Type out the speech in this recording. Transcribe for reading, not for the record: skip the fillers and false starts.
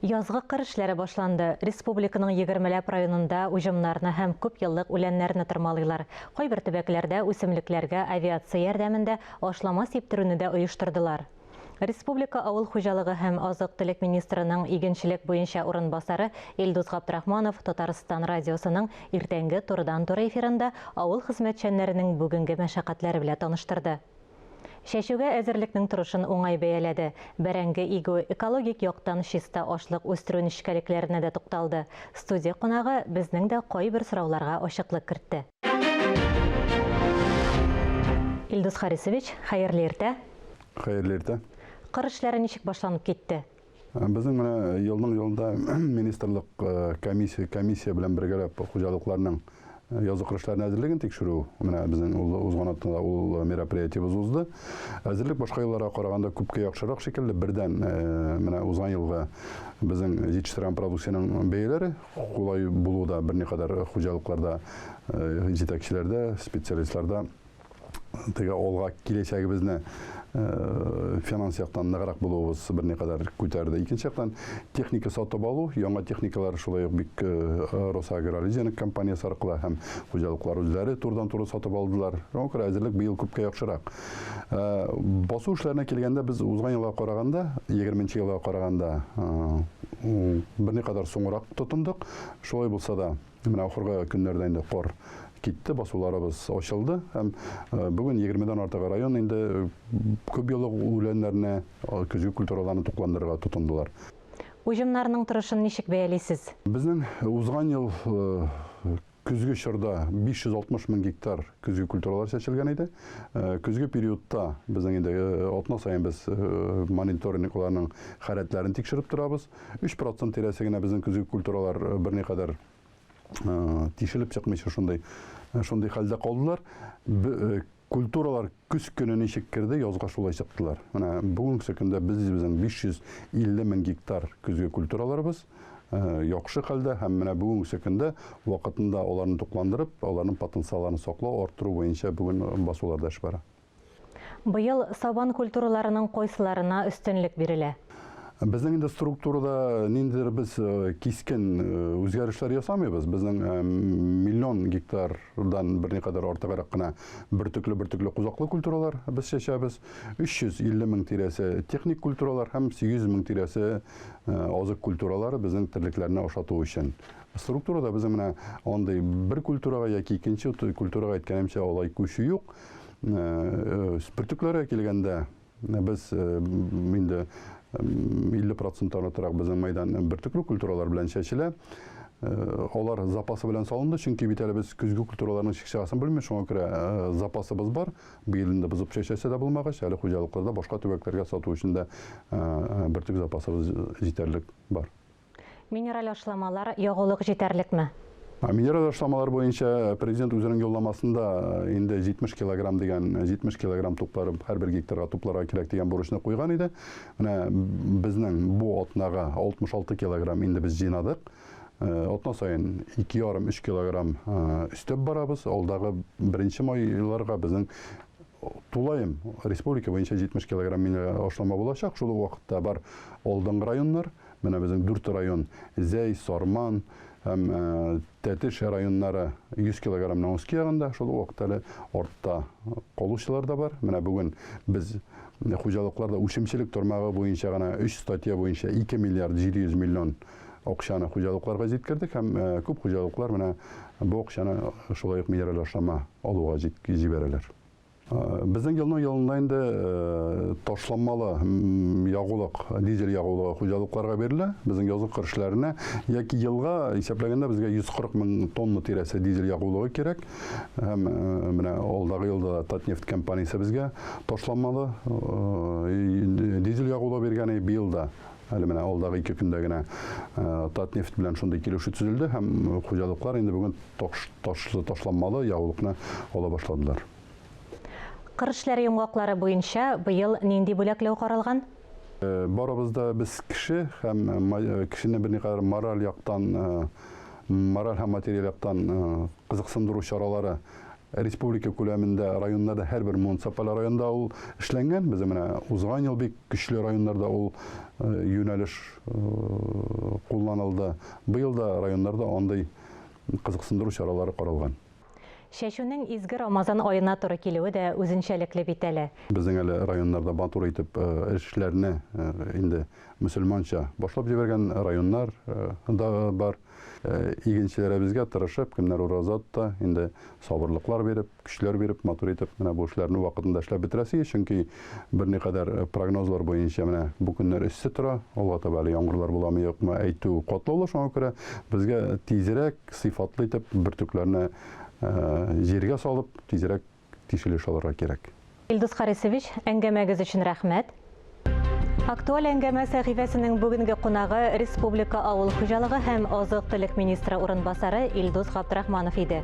Язгы кыр эшләре башланды. Республиканың егермеләп районында уҗымнарны һәм күпьеллык үләннәрне тырмалыйлар. Кайбер төбәкләрдә үсемлекләргә авиация ярдәмендә ашлама сиптерүне дә оештырдылар. Республика авыл хуҗалыгы һәм азык-төлек министрының игенчелек буенча урынбасары Илдус Габдрахманов Татарстан радиосының иртәнге турыдан-туры эфирында авыл хезмәтчәннәренең бүгенге мәшәкатьләре белән таныштырды. Чәчүгә әзерлекнең торышын уңай бәяләде. Бәрәңге игү, экологик яктан чиста ашлык үстерү нечкәлекләренә дә тукталды. Студия кунагы безнең дә кайбер сорауларга ачыклык кертте. Илдус Харисович, хәерле иртә! Хәерле иртә! Кыр эшләре ничек башланып китте? Безнең менә елның елында министрлык комиссия комиссия белән бергәләп хуҗалыкларның язгы кыр эшләренә әзерлеген тикшерү менә безнең узган атнада ул мероприятиебез узды. Әзерлек башка елларга караганда күпкә яхшырак шикелле. Бердән менә узган елгы безнең җитештергән продукциянең бәяләре кулай булуы да берникадәр хуҗалыкларда җитәкчеләрдә, специалистларда теге алга киләчәгебезне финанс яктан ныграк булуыбыз берникадәр күтәрде. Икенче яктан техника сатып алу, яңа техникалар шулай ук бик Росагролизинг компаниясе аркылы һәм хуҗалыклар үзләре турыдан-туры сатып алдылар. Шуңа күрә әзерлек быел күпкә яхшырак. Басу эшләренә килгәндә без узган елга караганда, 20 елга караганда берникадәр соңрак тотындык. Шулай булса да, Менә ахыргы көннәрдә инде кар китте, басуларыбыз ачылды һәм бүген 20-дән артык район инде күп еллык үләннәрне, көзге культураларны тукландырырга тотындылар. Уҗымнарның торышын ничек бәялисез? Безнең узган ел көзге чорда 560 мең гектар көзге культуралар чәчелгән иде. Көзге периодта безнең инде атна саен без мониторинг аларның халәтләрен тикшереп торабыз. 3% тирәсе генә безнең көзге культуралар берникадәр тишелеп чыкмыйча шундый шундый хәлдә калдылар. Культуралар көз көне ничек керде, язга шулай чыктылар. Менә бүгенге көндә без безнең 550 мең гектар көзге культураларыбыз яхшы хәлдә һәм менә бүгенге көндә вакытында аларны тукландырып, аларның потенциалларын саклау, арттыру буенча бүген басуларда эш бара. Быел сабан культураларының кайсыларына өстенлек бирелә? Безнең инде структурада ниндидер без кискен үзгәрешләр ясамыйбыз. Безнең миллион гектардан берникадәр артыграк кына бөртекле-бөртекле кузаклы культуралар без чәчәбез. 350 мең тирәсе техник культуралар һәм 800 мең тирәсе азык культуралары безнең терлекләрне ашату өчен. Структурада безнең менә андый бер культурага яки икенче культурага әйткәнемчә алай күчү юк. Бөртекләргә килгәндә, без инде 50 проценттан артыграк безнең мәйдан бөртекле культуралар белән чәчелә. Алар запасы белән салынды, чөнки бит әле без көзге культураларның ничек чыгасын белмибез, шуңа күрә запасыбыз бар. Быел инде бозып чәчәсе дә булмагач, әле хуҗалыкларда башка төбәкләргә сату өчен дә бөртек запасыбыз җитәрлек бар. Минераль ашламалар, ягулык җитәрлекме? Минераль ашламалар буенча президент үзенең юлламасында инде 70 килограмм дигән, 70 килограмм туплар һәрбер гектарга тупларга кирәк дигән бурычны куйган иде. Менә безнең бу атнага 66 килограмм инде без җыйнадык. Атна саен 2,5-3 килограмм өстәп барабыз. Алдагы беренче майларга безнең тулаем республика буенча 70 килограмм минераль ашлама булачак. Шул ук вакытта бар алдынгы районнар, Менә безнең дүрт район, Зәй, Сарман һәм Тәтеш районнары 100 килограммның өске ягында, шул ук вакытта әле артта калучылар да бар. Менә бүген без хуҗалыкларда үсемчелек тармагы буенча гына өч статья буенча 2 миллиард 700 миллион акчаны хуҗалыкларга җиткердек һәм күп хуҗалыклар менә бу акчаны шулай ук минераль ашлама алуга җибәрәләр. Безнең елның елында инде ташламалы ягулык, дизель ягулыгы хуҗалыкларга бирелә. Безнең язгы кыр эшләренә яки елга исәпләгәндә безгә 140 мең тонна тирәсе дизель ягулыгы кирәк. Һәм менә алдагы елда да Татнефть компаниясе безгә ташламалы дизель ягулыгы биргән иде. Быел да әле менә алдагы ике көндә генә Татнефть белән шундый килешү төзелде һәм хуҗалыклар инде бүген ташламалы ягулыкны ала башладылар. Кыр эшләре йомгаклары буенча быел нинди бүләкләү каралган? Барыбыз да без кеше һәм кешене берникадәр мораль яктан, мораль һәм материаль яктан кызыксындыру чаралары республика күләмендә районнарда һәрбер муниципаль районда ул эшләнгән. Безнең менә узган ел бик көчле районнарда ул юнәлеш кулланылды. Быел да районнарда андый кызыксындыру чаралары каралган. Чәчүнең изге Рамазан аена туры килүе дә үзенчәлекле бит әле. Безнең әле районнарда матур итеп эшләрне инде мөселманча башлап җибәргән районнар да бар. Игенчеләребезгә тырышып, кемнәр ураза тота, инде сабырлыклар биреп, көчләр биреп, матур итеп менә бу эшләрне вакытында эшләп бетерәсе, чөнки берникадәр прогнозлар буенча менә бу көннәр эссе тора, алга таба әле яңгырлар буламы, юкмы әйтү катлаулы, шуңа күрә безгә тизрәк, сыйфатлы итеп бөртекләрне җиргә салып, тизрәк тишелеш алырга кирәк. Илдус Харисович, әңгәмәгез өчен рәхмәт. Актуаль әңгәмә сәхифәсенең бүгенге кунагы республика авыл хуҗалыгы һәм азык-төлек министры урынбасары Илдус Габдрахманов иде.